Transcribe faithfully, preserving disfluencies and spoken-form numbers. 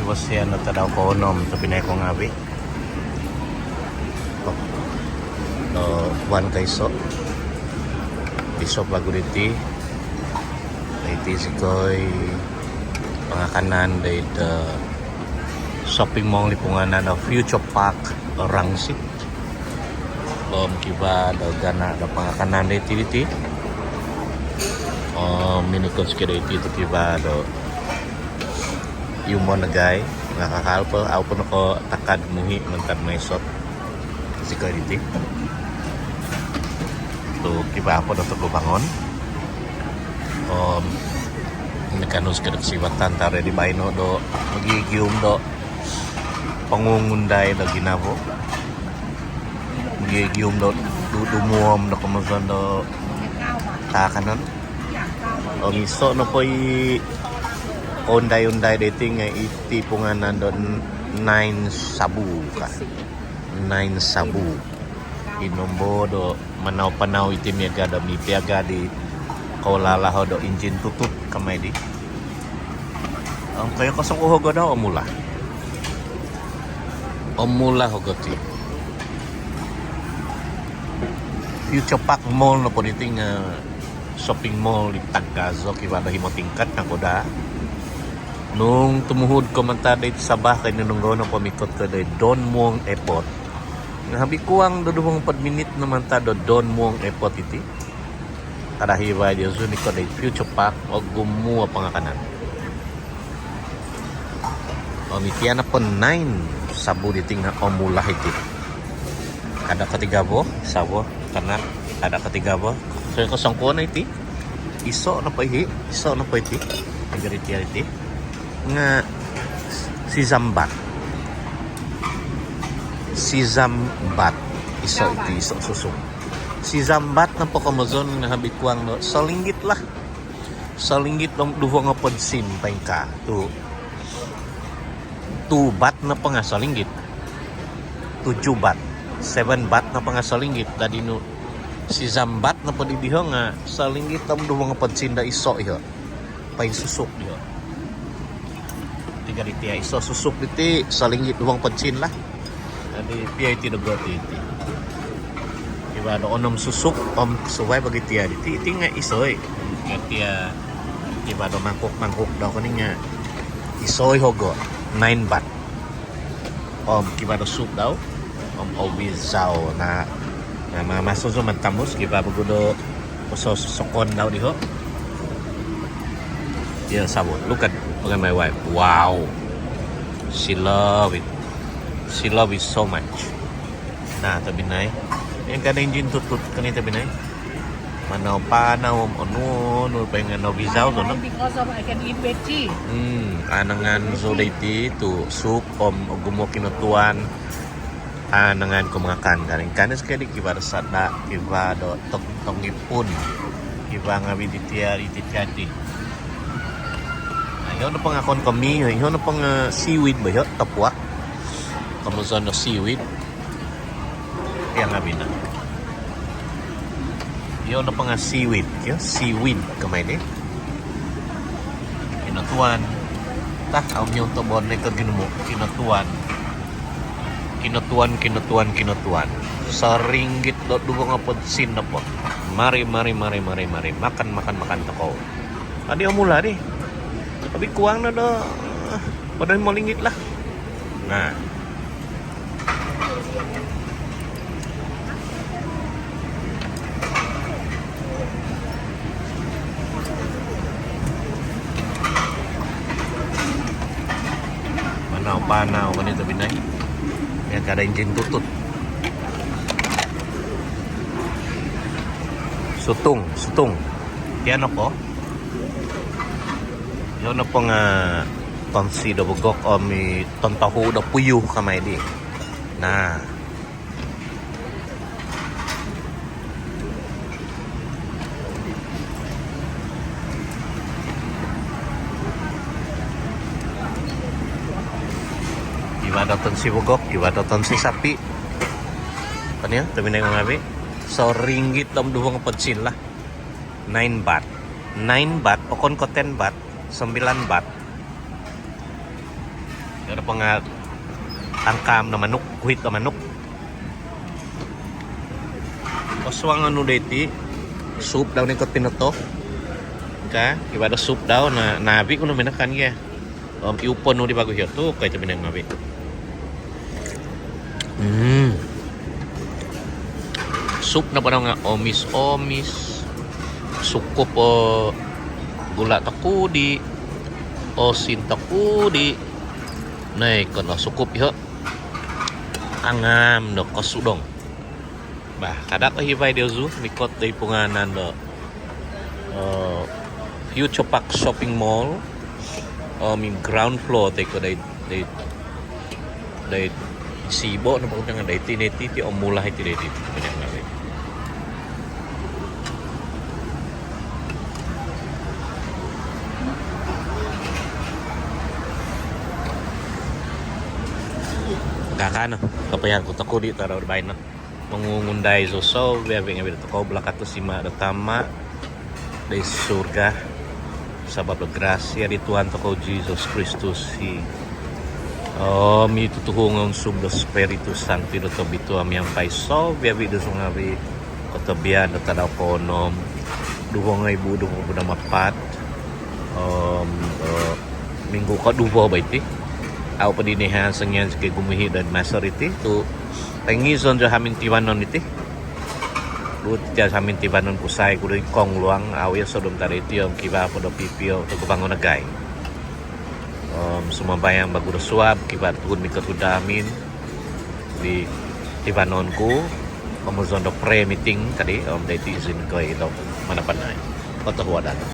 Bosian do tadau koonom tobpinai ku ngaavi'. Do wan koiso'. Isop vagu diti. Iti zikoi pangakanan doid shopping mall di pungaanan do Future Park Rangsit. Om kivaa do gana' do pangakanan doiti diti. Om minikot zikoi doiti tu kivaa do iumon dagai. Nga' kakal po, au po nokotakad muhi' mantad maisop zikoi diti. Tu kivaa po do togubangon. Om nakaanu zikoi do kasivatan tadau di baino do mogigium do pongungundai do ginavo. Mogigium do du- dumuom do komozon do taakanon. Om iso' nopo i koundai-undai doiti nga' iti pungaanan do Nine Sabu ka. Nine Sabu. I nombo do manau-panau iti miaga' do mipiaga' di koulalaho' do injin tutut kamai di. Om koyo kosong ku hogo do omula. Omula hogo ti. Future Park Mall nopo diti nga' shopping mall di tagazo, kivaa do himo tingkat nangku daa. Nung tumuhud ko mantad doid Sabah, koinonunggo nopo mikot ko doid Don Mueang Airport. Nga' hobi kuang do duvo ngopod minit no mantad do Don Mueang Airport iti. Kada' hivai diozu mikot doid Future Park, ogumu o pangakanan. Om iti nopo Nine Sabu diti nga' omula iti. Kada' kotigavo, savo, tanak, kada' kotigavo. So, kosongkuo no iti. Iso' nopo ihi, iso' nopo iti. Negeri tia iti. Nga' sizam baht. Sizam baht. Iso' iti, iso' susuk. Sizam baht nopo komozon nga' hobi kuang do solinggit lah. Solinggit om duvo ngopod sin paingkaa tu. Two baht nopo nga' solinggit. Tujuh baht. Seven baht nopo nga' solinggit. Dadi nu sizam baht nopo di diho nga' solinggit om duvo ngopod sin do iso' iho. Painsusuk diho. Tiga diti, iso' susuk diti solinggit duvo ngopod sin lah. Jadi pia iti dogo ti iti. Kivaa do onom susuk om suvai bagi tia diti. Iti nga' iso' i. Nga' tia kivaa do mangkuk-mangkuk dau koni nga' iso' i hogo. Nine baht. Om kivaa do sup dau. Om ovizau na. Na, ma- maso so mantamus kivaa vagu do so- sokon dau diho. Io, sabut. Look at, look at my wife. Wow. She love it. She love it so much. Na, tobpinai. Ingkaa do injin tutut koni tobpinai. Manau-panau om onu-onu paingan ovizau tu no. Because of I can eat veggie. Hmm, anangan zou doiti tu sup om ogumu kinotuan. Anangan ku mangakan ka. Ingkaa no zikoi di kivaa do sada', kivaa do tong- tongipun. Kivaa ngaavi' di tia, di tia ti. Na, iho nopo nga' okon ko' mi, iho nopo nga' seaweed bo iho, topuak. Komozon do seaweed. Pia ngaavi' no. Iho nopo nga' seaweed, io, seaweed kamai di. Kinotuan. Tah, au miunto' bo nai ko ginumu'. Kinotuan. Kinotuan, kinotuan, kinotuan. Soringgit do duvo ngopod sin nopo. Mari, mari, mari, mari, mari. Makan, makan, makan tokou. Adi omula di. Tapi kuang no do, padahal molinggit lah. Na. Manau-panau koni tobpinai. Ingkaa do injin tutut. Sutung, sutung. Tia nopo. Io nopo nga' tonsi do bogok om i tontohu do puyuh kamai di. Na. Kivaa do tonsi bogok, kivaa do tonsi sapi. Kan io, tobpinai ngaavi'. Soringgit om duvo ngopod sin lah. Nine baht. Nine baht, okon ko' ten baht, sembilan baht. Panga angkam no manuk, kuhit no manuk. Kosuangon nu doiti, sup dau noikot pinoto. Ka, kivaa do sup dau, na, nabi ku no minakan gia. Om iupon nu di vagu hio tu, kai tu minang nabi. Hmm. Sup nopo dau nga omis-omis. Sukup o gula tokudi, osin tokudi. Noikot no sukup hio. Angam no kosudong. Bah, kada ko hivai diozu, mikot doid pungaanan do, eh, Future Park Shopping Mall. Om i ground floor toi ko doid, doid, doid sibo no pokoknya doiti, doiti, ti om mula iti doiti, ti kenyang nari. Kakano, kapayan ku tokudi tadau do baino. Mongungundai zou soviavi ngaavi do tokou, balakat do sima do Tama doid surga, sabab do grasia di Tuhan tokou Jesus Kristus i, om i tutuhung unsub do Spiritu Santo do tobitua miampai soviavi do sungaavi. Kotobian do tadau koonom, duvo ngoibu duvo nohopod om apat. Om, eh, minggu koduvo bo iti. Au po di nihaan songian sikoi gumihi do masa diti tu poingizon zou hamin tivanon iti. Duvo titian hamin tivanon kusai ku doid kongluang, au iso do mantad iti om kivaa po do pipio tu gubangon agai. Om sumambayang vagu do suab, kivaa tuhun mikot ku do hamin di tivanon ku, komozon do prayer meeting tadi, om doiti izin koi do manapanai. Kotohuadan.